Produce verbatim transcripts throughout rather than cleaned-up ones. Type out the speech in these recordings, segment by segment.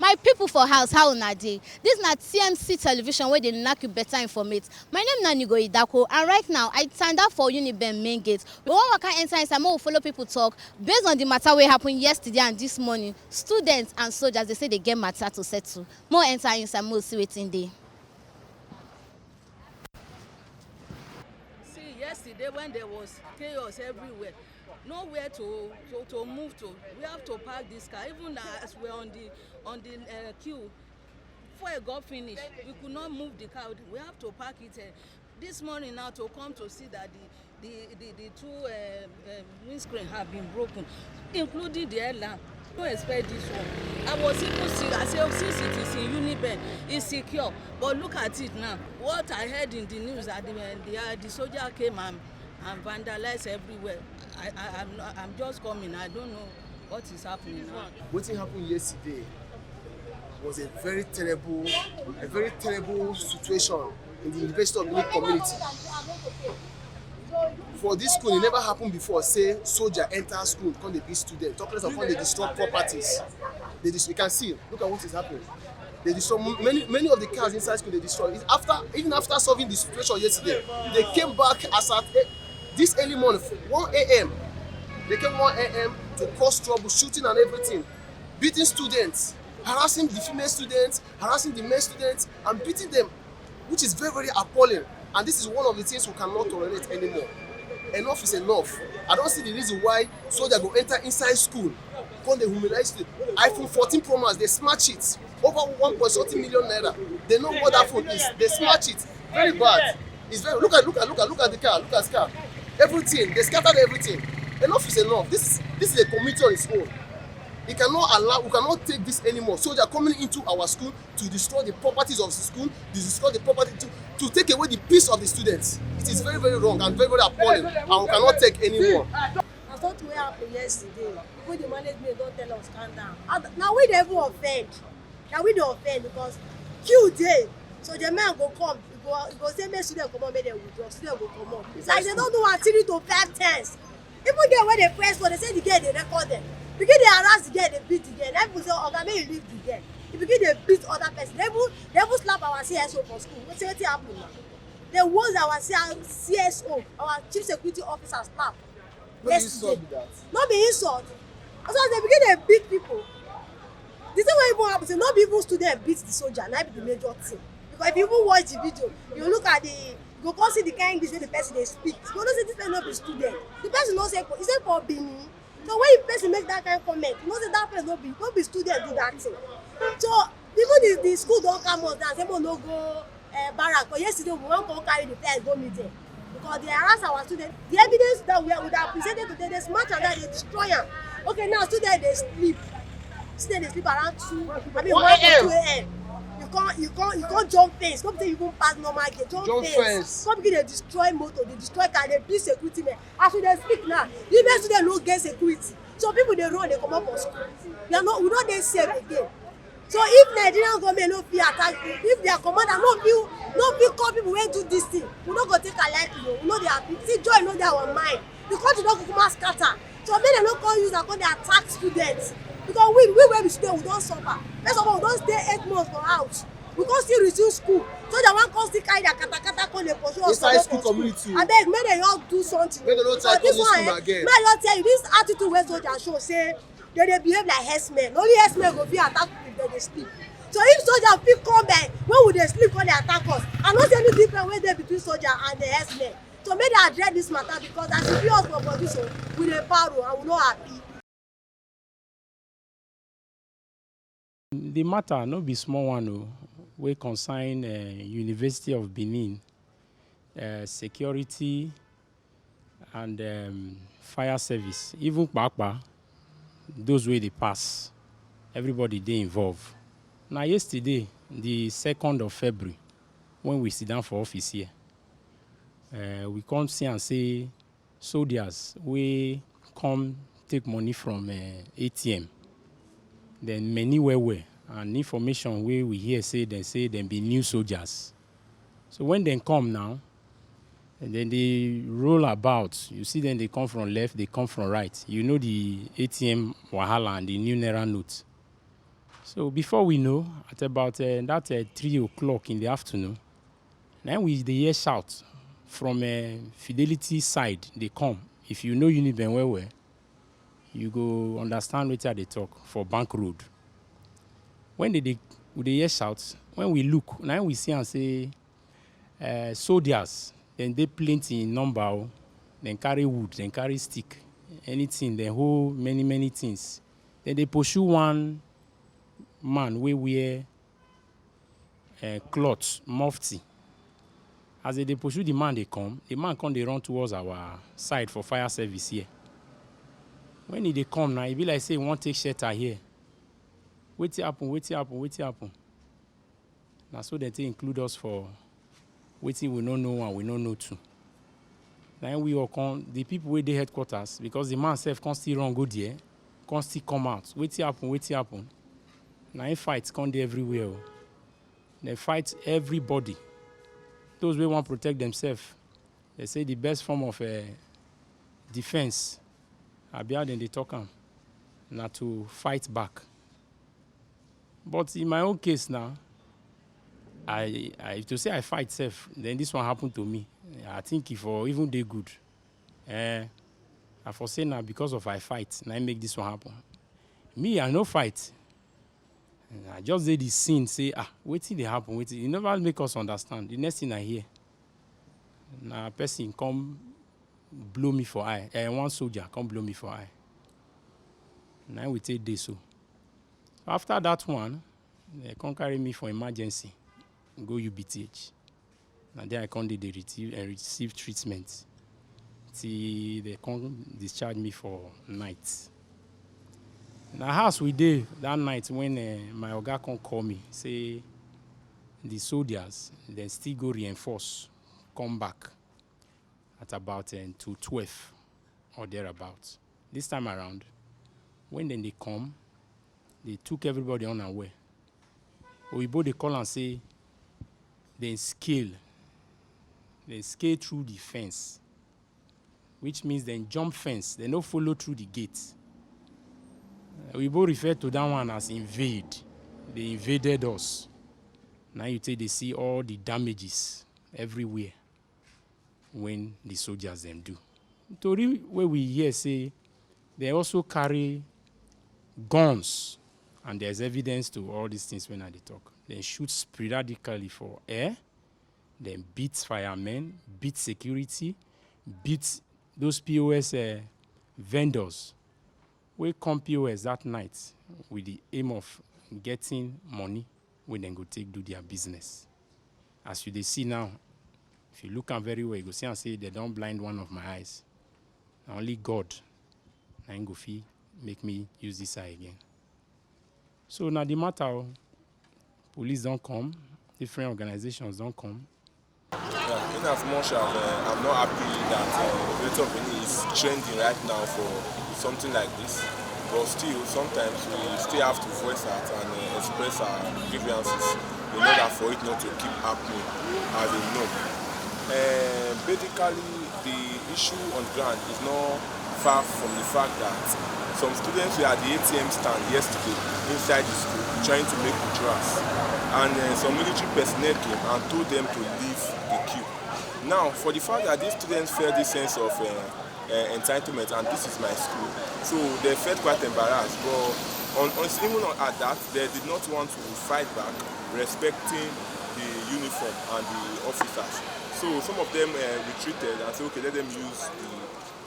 My people for house, how una dey? This na T M C television wey dey knack you better informate. My name na Nigo Idako, and right now I tanda for Uniben main gate. We wan waka enter inside, make we follow people talk based on the matter wey happen yesterday and this morning. Students and soldiers dey say they get matter to settle. Make we enter inside, make we see wetin dey. See, yesterday when there was chaos everywhere, nowhere to to to move to, we have to park this car. Even as we're on the on the uh, queue, before I got finished, we could not move the car. We have to park it. Uh, this morning now to come to see that the the the, the two uh, uh, windscreen have been broken, including the headlamp. Don't expect this one. I was even see I say, since it is in Uniben, it's secure. But look at it now. What I heard in the news that the uh, the, uh, the soldier came and and vandalized everywhere. I, I I'm not, I'm just coming. I don't know what is happening now. Wetin happen yesterday was a very terrible, a very terrible situation in the University of Benin community. For this school, it never happened before. Say soldier enter school, come dey beat student. Talk less of come dey destroy properties. They dis- you can see. Look at what is happening. They destroy m- many many of the cars inside school. They destroy. It's after even after solving the situation yesterday, they came back as at eh, this early morning, one a m. They came one a m to cause trouble, shooting and everything, beating students, harassing the female students, harassing the male students, and beating them, which is very, very appalling. And this is one of the things we cannot tolerate anymore. Enough is enough. I don't see the reason why soldier go enter inside school, come dey humiliate students. iPhone fourteen Pro Max, they smash it. Over one point something million naira. They know what that phone is. They smash it. Very bad. It's very look at look at look at look at the car. Look at the car. Everything. They scattered everything. Enough is enough. This is this is a community on its own. It cannot allow we cannot take this anymore. Soldier coming into our school to destroy the properties of the school, to destroy the property to, to take away the peace of the students. It is very, very wrong and very, very appalling, and we cannot take anymore. Na something wey happen yesterday, even the management don tell us calm down. And na we dey even offend, na we dey offend because queue dey, so the man go come, he go he go say make student comot, make dem withdraw, student go comot. Like they don do am three to five times. Even girl wey dey press phone, dey say the girl dey record dem. Begin dey harass the girl, dey beat the girl. Na people say, oga, make you leave the girl. He begin dey beat other person. They even they even slap our C S O for school. Wetin wetin happen na? They wound our C S O, our chief security officer slap. No be yesterday. Insult be that. No be insult. As as they begin dey beat people, the thing wey even happen say no be even student beat the soldier, na be the major thing. Because if you even watch the video, you look at the you go come see the kind English wey the person dey speak, you go know say this person no be student. The person no say he say for Benin. So when the person make that kind comment, you know say that person no be no be student do that thing. So even the the school don calm us down say make we no go uh, barrack, but yesterday we wan come carry the flight go meet them because they harass our students. The evidence that we are we are presented today, they smash and that they destroy am. Okay, now students dey sleep. Students dey sleep around two, I mean one to two a.m. You come you come you come jump fence, no be say you even pass normal gate, jump fence. Come begin dey destroy motor, dey destroy car, dey beat security men. As we dey speak now, the men students no get security, so people dey run dey comot for school. We are not we no dey safe again. So if Nigerian government no fit attack, if their commander no fit no fit call people wey do this thing, we no go take am lightly o. We no dey happy. See, joy no dey our mind. The country don kukuma scatter. So make dem no come use am come dey attack students, because we we wey be students, we don suffer. First of all, we don stay eight months for house, we come still resume school. So dem wan come still carry their katakata come dey pursue us. Inside school community o. Abeg, make dem just do something. Make dem no try come this school again. Make I just tell you, this attitude wey soldier show, say dem dey behave like herdsmen. Only herdsmen go fit attack people if dem dey sleep. So if soldier fit come by when we dey sleep, come dey attack us, I no see any difference wey dey between soldier and the herdsmen. So make dem address this matter, because as e be us for body so, we dey paro and we no happy. The matter no be small one o, wey concern uh, University of Benin, uh, security and um, fire service, even kpakpa, those wey dey pass, everybody dey involved. Na yesterday, the second of February, when we sit down for office here, uh, we come see am say soldiers wey come take money from uh, A T M, dem many well well, and information wey we hear say dem say dem be new soldiers. So when dem come now, and then they roll about. You see them, they come from left, they come from right. You know the A T M wahala and the new naira note. So before we know, at about uh, that uh, three o'clock in the afternoon, now we dey hear shout from uh, Fidelity side. They come. If you know Uniben well well, you go understand wetin I dey talk for Bank Road. When they dey we dey hear shout, when we look, now we see and say uh, soldiers, then they plenty in number. Oh. Then carry wood, then carry stick, anything. Then hold many many things. Then they pursue one man wey wear uh, cloth, mufti. As they dey pursue the man dey come, the man come dey run towards our side for fire service here. When he dey come now, e be like say he wan take shelter here. Wetin happen? Wetin happen? Wetin happen? Na so dem take include us for wetin we no know and we no know too. Na im we all come, the people wey dey headquarters, because the man sef come still run go there, come still come out. Wetin happen? Wetin happen? Na im fight come dey everywhere o. Dem fight everybody. Those wey wan protect themselves, they say the best form of uh, defense, abi how dem dey talk am, na to fight back. But in my own case now, I, I to say I fight sef, then this one happen to me. I think if for even dey good, eh, I for say na because of I fight, na im make this one happen. Me, I no fight. I just dey the scene, say, ah, wetin dey happen, wetin, e never make us understand. The next thing I hear, na person come blow me for eye, eh, one soldier come blow me for eye. Na im we take dey so. After that one, they come carry me for emergency, go U B T H. Na there I come dey dey receive, eh, receive treatment till they come discharge me for night. Na house we dey that night when eh, my oga come call me, say the soldiers, dem still go reinforce, come back at about eh, to twelve or thereabout. This time around, when dem dey come, they took everybody unaware. Oyibo dey call am say dem scale, dem scale through the fence, which means dem jump fence, dem no follow through the gate. Oyibo refer to that one as invade. They invaded us. Now you take dey see all the damages everywhere when the soldiers dem do. Tori wey we hear say they also carry guns, and there's evidence to all these things when I dey talk. Dem shoot sporadically for air, dem beat firemen, beat security, beat those P O S uh, vendors wey come P O S that night with the aim of getting money wey dem go take do their business. As you dey see now, if you look am very well, you go see am say dem don blind one of my eyes. Na only God na im go fit make me use this eye again. So na the matter o. Police don come, different organizations don come. Yeah, in as much as uh, I'm not happy that uh, the rate of Benin is trending right now for something like this, but still sometimes we still have to voice out and uh, express our grievances in order for it not to keep happening as a norm. Uh, basically, the issue on ground is not far from the fact that some students were at the A T M stand yesterday inside the school trying to make withdrawals, and uh, some military personnel came and told them to leave the queue. Now, for the fact that these students felt this sense of uh, uh, entitlement and this is my school, so they felt quite embarrassed. But on, on even at that, they did not want to fight back, respecting the uniform and the officers. So some of them uh, retreated and said, okay, let them use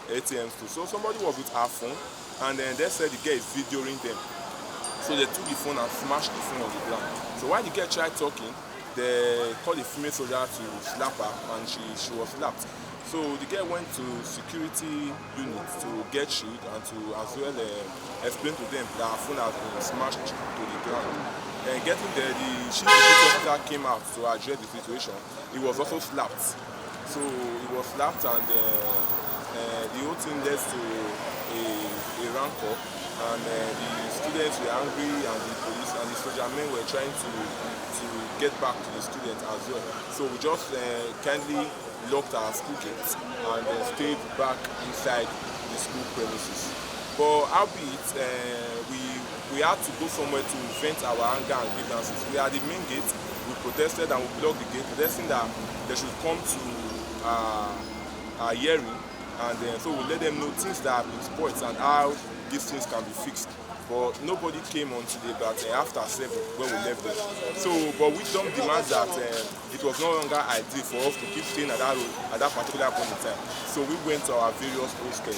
the A T Ms too. So somebody was with her phone, and then they said the girl is videoing them. So they took the phone and smashed the phone on the ground. So while the girl tried talking, they called the female soldier to slap her, and she, she was slapped. So the girl went to security unit to get shield and to as well uh, explain to them that her phone has been smashed to the ground. And getting there, the chief security officer came out to address the situation. He was also slapped. So he was slapped, and uh, uh, the whole thing led to a, a rancor. And uh, the students were angry, and the police and the soldier men were trying to to get back to the students as well. So we just uh, kindly locked our school gates and uh, stayed back inside the school premises. But albeit uh, we We had to go somewhere to vent our anger and grievances. We are the main gate. We protested and we blocked the gate, protesting that they should come to uh, our hearing, and uh, so we let them know things that have been spoiled and how these things can be fixed. But nobody came until about uh, after seven when we left there. So, but we don't demand that uh, it was no longer ideal for us to keep staying at that road at that particular point in time. So we went to our various hostels,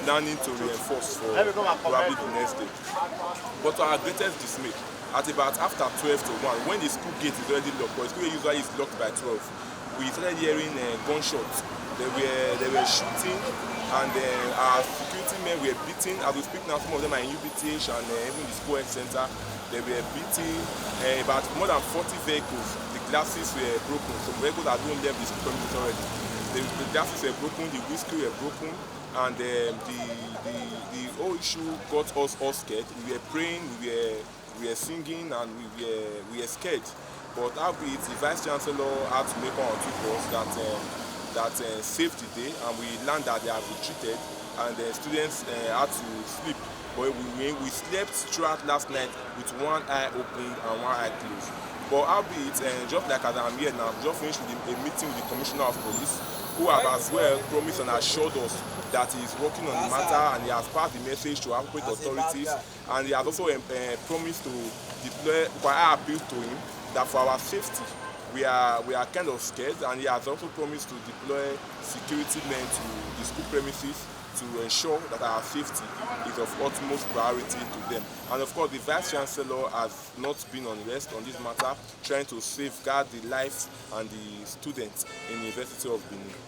planning to reinforce for probably the next day. But to our greatest dismay, at about after twelve to one, when the school gate is already locked, because school gate usually is locked by twelve, we started hearing uh, gunshots. They were they were shooting, and uh, our security men were beating. As we speak now, some of them are in U B T H and uh, even the school health center. They were beating uh, about more than forty vehicles. The glasses were broken. Some vehicles had even left the premises already. The, the glasses were broken, the windscreen were broken, and um, the, the the whole issue got us all scared. We were praying, we were we were singing, and we were we were scared. But albeit the vice chancellor had to make one or two calls that uh, that uh, saved the day, and we learned that they have retreated, and the students uh, had to sleep. But we, we we slept throughout last night with one eye open and one eye closed. But albeit, uh, just like as I'm here now, just finished with a meeting with the commissioner of police, who have as well promised and assured us that he is working on the matter and he has passed the message to appropriate authorities, and he has also um, uh, promised to deploy, I appeal to him that for our safety, we are we are kind of scared, and he has also promised to deploy security men to the school premises to ensure that our safety is of utmost priority to them. And of course, the vice chancellor has not been on rest on this matter, trying to safeguard the lives and the students in the University of Benin.